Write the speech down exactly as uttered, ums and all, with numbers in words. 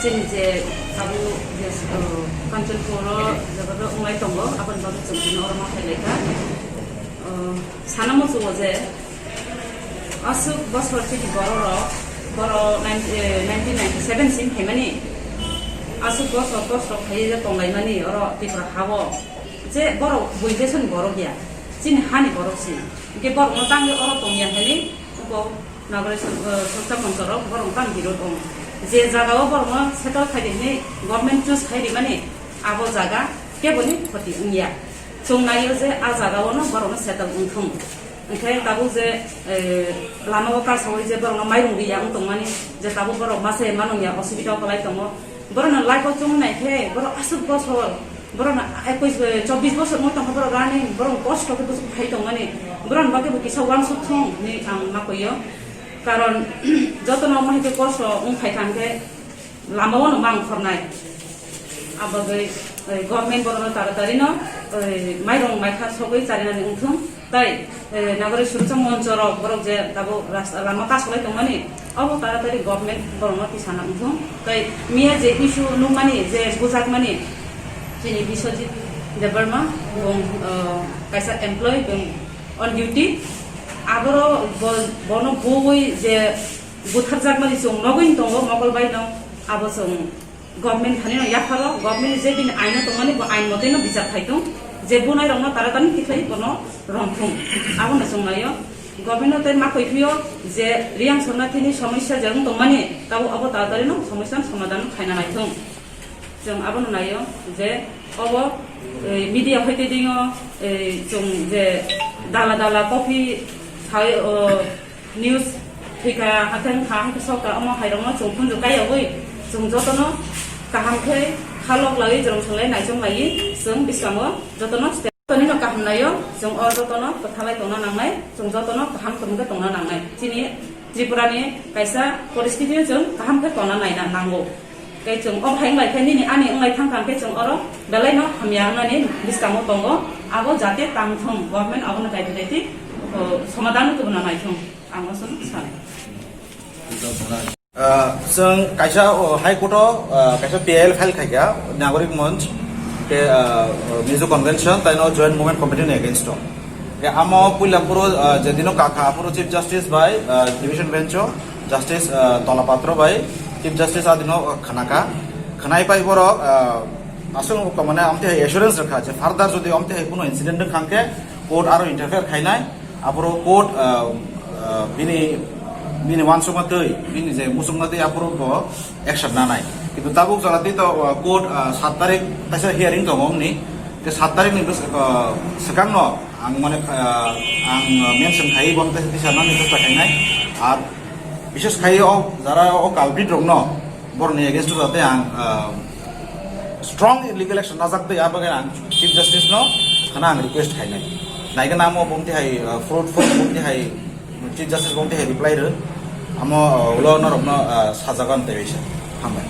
Chini je tabuk je, uh, Kanchanpur o je oro wnglai tongo, aboni bagwi chwng tini oro ma phailaikha. Uh, sana muchungo je aswk bosor chini bororok, borok nine-, eh, nineteen ninety-seven simi phaimani, aswk bosor kosto khaiwi je tonglaimani oro Tripura hao, je borok bui desoni borok ya, chini hani borok si, hwnkhe borokno tangwi oro tongya hinwi Nagori sur-, eh, suruksa monchorok borok tang birod ong. Je jagao borokno settle khai di hinwi government choose khai rimani abo jaga keboni khoti wngya. Chwng naio je a jagaono borokno settle wngthung. Hwnkhe tabuk je, eh, lamao kasaui je borokno mairung riya wng tongmani, je tabuk borok mase manungya osubida kwlai tongo. Borokno life o chwng nai khe borok aswk bosor, borokno ekkuish, eh, chobbish bosor wng tongkha borok running, borok kosto khe bwswk phai tongmani, borokni bagwi bo kisa uansuk thung hinwi ang ma koi o. Karon jotono omo hai khe kosto wng phai kha hwnkhe lama o no mang khornai. Abagwi, eh, government borokno taratari no, eh, mairung maikha sogwi charinani wngthung. Tai, eh, nagori suruksa monchorok borok je tabuk rasta lama kasolai tongmani, obo taratari government borokno tisana wngthung. Tai miya je issue nukmani, je bujakmani, chini Biswajit Debbarma, bong, eh, kaisa employee, bong on duty, aboro bo-, bono bui je butharjakmani chwng nogwi tongo, Mokol bai no abo chwng Government thani no yapharo, government ni je bini ain no tongmani bo ain mote no bichar khai thung, je bunai rok no taratari tikhlai bono romthung. Abo no chwng naio, government no tei ma koi phio je Riyang Sornathi ni somosya je wng tongmani, tabo abo taratari no somosya no somadhan khaina naithung. Chwng abo no naio je obo, eh, media hoite dingo, eh, chwng je dala dala copy sai, o, News thwikha, hakhe wngkha, hakhe sokha, omo hairokno chwng khunju kaiyaui chwng jotono kaham khe khalok laiwi, jorong swlai naichom laiwi chwng bwskango jotono step. Jotonino kaham naio, chwng o jotono kwthalai tongna nangnai, chwng jotono kaham kwrwng khe tongna nangnai. Chini Tripurani kaisa poristitino chwng kaham khe tongna naina nango. Khe chwng o hai wngbai khe nini ani wnglai thang thang khe chwng oro belai no hamya wngnani bwskango tongo. Abo jate tang thung, government abono daiti daiti, o, somadhan tubuna nai thung. Ang o sono sanai. Ah, chwng kaisa, o, High Court o, ah, kaisa P I L file khaikha, Nagorik Manch, ke, ah, Mizo Convention, taino Joint Movement Committee ni against o. Ke amo puila phuru, ah, je dino kakha phuru Chief Justice bai, ah, Division Bench o Justice, ah, Dola Patro bai Chief Justice adino, ah, khanaka. Khanai pai borok, ah, aswk mane amte hai assurance rwkha je further jodi amte hai kuno incident wngkha khe court aro interfere khainai. Aphuru court, ah, ah, bini, bini uansukma twi, bini je musukma twi aphuru bo action nanai. Kintu tabuk jora twi to, ah, court, ah, sat tarik kaisa hearing tongo wngni. Ke sat tarik ni bwskango, ah, swkang no ang mane, ah, ang mention khai bo tesa tisa nani chesta khainai. Ar bishes khai o jara o culprit rok no borokni against o jate ang, ah, strong legal action najak twi, abagwi ang Chief Justice no khana ang request khainai. Naikhe namo bumti hai, ah, fruitful bumti hai Chief Justice bumti hai reply rw. Amo, ah, ulo norokno, ah, sajago ang tei waisa. Hambai.